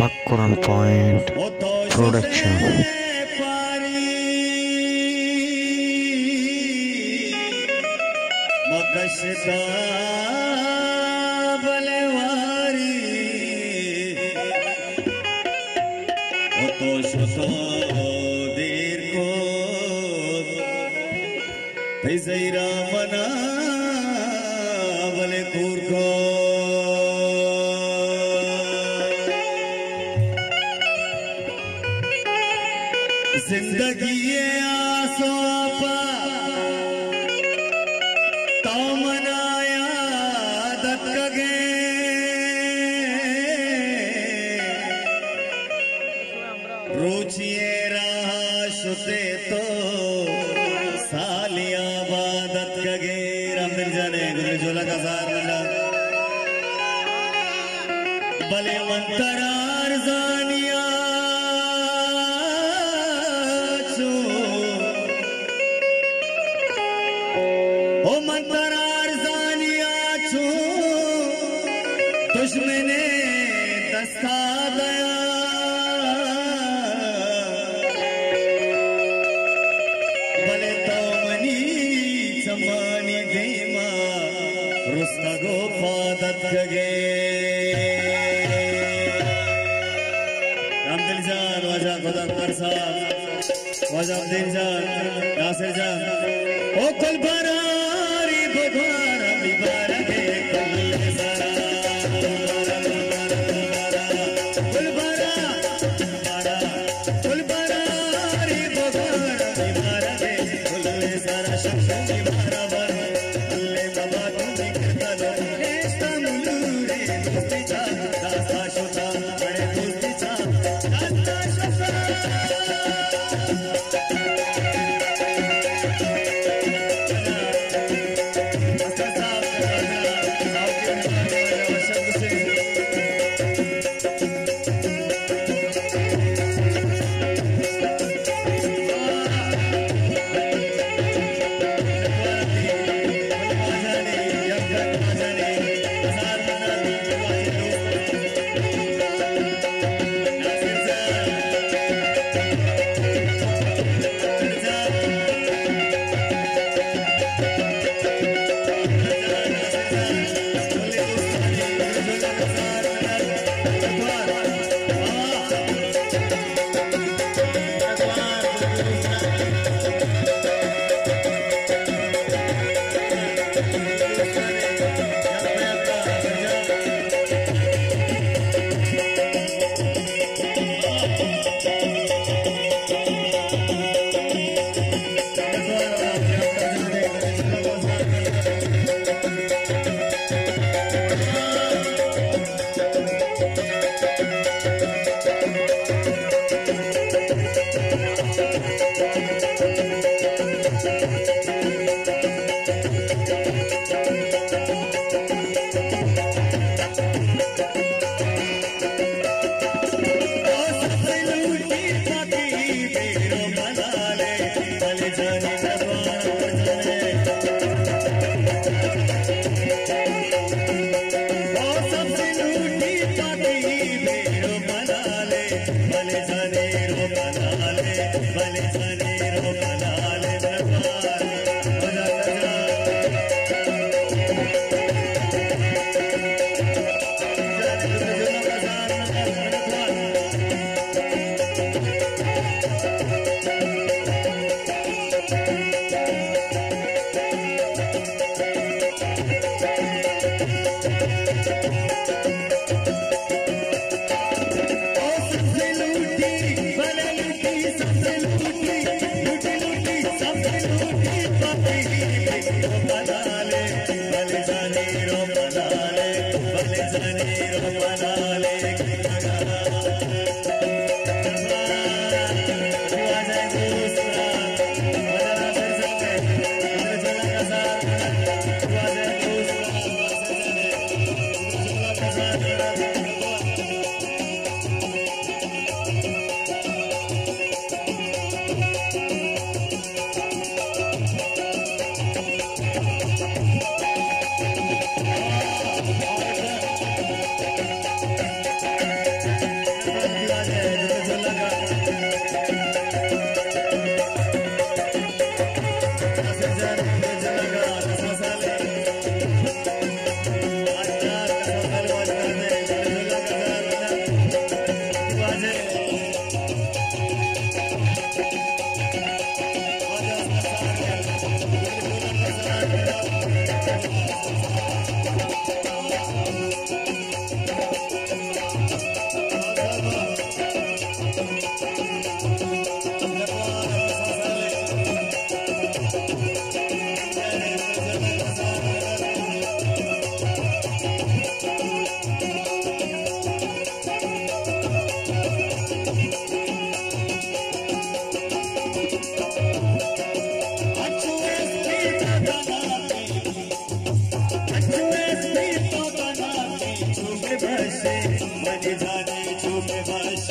اکرم point production. مکشتا بلواری، او تو شتو دیر کو، تئی زہیرا منا بلے کور کو۔ زندگی ءِ آس ءُ آپا تو منا یاد اتکگے۔ روچی ءِ راہ ءَ شتے تو سالی آباد اتکگے۔ رحمدل جان ءِ گل جولک ہزار منت۔ بلے من ترا ارزانی ءَ چو، او من ترا ارزانی ءَ چو دشمن ءِ دست ءَ دیا، بلے تو منی چمانی دیم ءَ رستگ ءُ پاد اتکگے۔ رحمدل جان، واجہ خدا اکبر صاحب، واجہ عبدین جان، ناصر جان، او کل باراری بگوار ہمی بارگے کل سارا۔ گل بارا، بارا، گل باراری بگوار ہمی بارگے کل سارا۔ شخص ہمی بارا بارا، اللہ بابا تم کرتا لو، نیشتا ملوری دوستی جان، داستا شتا، بڑے دوستی جان، داستا شتا۔ منی جانے چو کہ باش